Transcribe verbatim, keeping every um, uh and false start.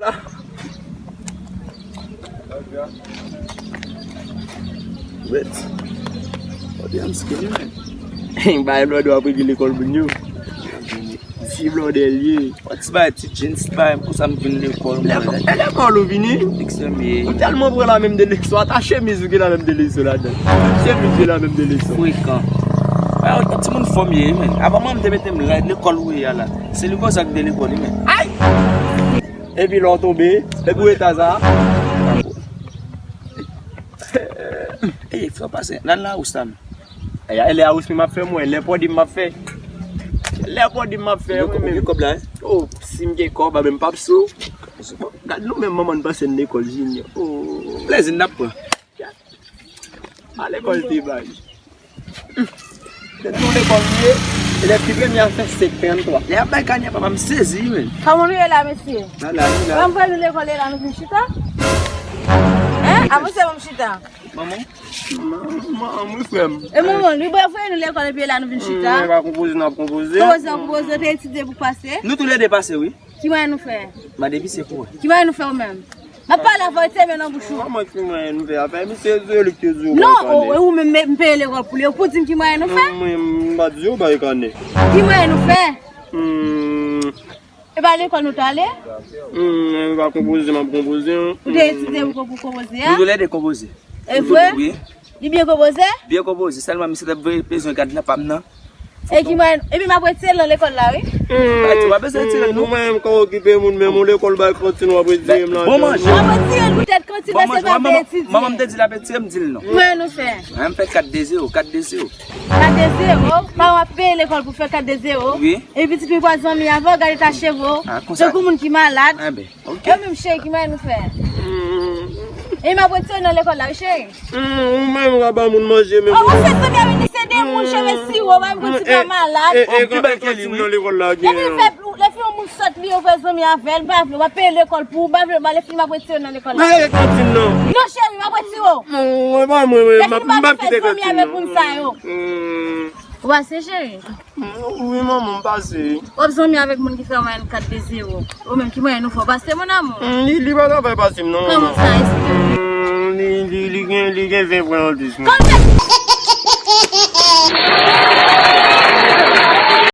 But, but I'm skinny, man. Bay blòdè w ap redi lekòl moun yo. Ti blòdè l ye. Ti bay ti jeans, ti bay konsa m vin lekòl, mwen. Lè, e lekòl ou vini? Ou tèlman pran la menm de leson. Ata chemiz ou gen la menm de leson ladan. Chemiz gen la menm de leson. Frekan. Ay, yon ti moun fòm ye, men. Avan mwen m te mete m la, lekòl ou ye a la. Se li konsa k de lekòl, men. Ay! Epi lè w tonbe, epi w eta sa. Ey, fè w pase. Nan la ou sa m. Ey, lè a ou si m ap fè mwen, lè pòdi m ap fè. Lè pòdi m ap fè, ou gen kòb la, wi. Oh, si m gen kòb, a, men m p ap sou. Gad nou menm manman n pase n lekòl, Junior. Oh. Plezi n ap pran. A lekòl te bay. Se tou lekòl m ye, elèv ki premye a fè senk trannntwa. Lè y ap bay kanya, papa m sezi, men. Kòman nou ye la, mesye? La, la, nou la. Mwen voye nou lekòl, e la nou vin chita? Hein? Avanse, mwen chita. Manman? Manman, wi, frè m. E manman, li voye nou lekòl, epi e la nou vin chita? Hmm, e pa konpoze, n ap konpoze. Konpoze, konpoze, te etidye pou pase? Nou toulède pase, wi. Ki mwayen nou fè? Mande misye pou wè. Ki mwayen nou fè ou menm? M ap pale avè w, te men nan bouch ou. Kòman ki mwayen nou fè afè? Misye di w li te di w bay kanè. Non, e ou menm m peye lekòl pou li. Ou pou di m ki mwayen nou fè? Mwen, m pa di w bay kanè. Ki mwayen nou fè? Hmm. E pa lekòl nou t ale? Hmm, e pa konpoze, m ap konpoze, hein. Ou te etidye pou, pou konpoze, a? Nou toulède konpoze. E vre? Wi. Li byen konpoze? Byen konpoze, sèlman misye t ap bezwen gad nan pa m nan. E ki mwayen, epi m ap retire l nan lekòl la, wi. Ay, ti, w pa bezwen retire l, non. Ou menm, kan w okipe moun, menm yon lekòl bay kantin, w ap retire m la. Bon manje. M ap retire l poutèt kantin nan, se pa vle etidye. Manman m te di l ap retire m, di l non. Mwen nou fè. Mwen m fè kat de zewo, kat de zewo. Kat de zewo? Paran w ap peye lekòl pou fè kat de zewo? Wi. Epi pitit mwen pa zanmi avè w, gade ta cheve w. Ah, konsa. Tankou moun ki malad. Enben. Ok. E ou menm, cheri, ki mwayen nou fè? Hmm. E m ap retire nan lekòl la, wi, cheri. Hmm, ou menm, w ap ba moun manje, men. Oh, ou se zanmi avèk li, se de moun, cheve siwo, ba m pou ti pa malad. E, e, e, kantin nan lekòl la gen. Epi fè, lè fi yon moun sòt li, ou fè zanmi avè l, m pa vle, w ap peye lekòl pou ou, m pa vle, m ale fin m ap retire nan lekòl la. Men e kantin nan. Non, cheri, m ap retire w. Mwen, mwen, mwen, mwen, m ap, m ap kite kantin nan. Ou pase, cheri? Wi, manman, m pase. W ap zanmi avèk moun ki fè mwayen kat de zewo. Ou menm, ki mwayen nou fè w pase, mon amour? Hmm, li, li pa ka fè pase m, non, manman. Kòman sa, eksplike m? Hmm, li, li, li gen, li gen ven pwen anplis, non. Kòman fè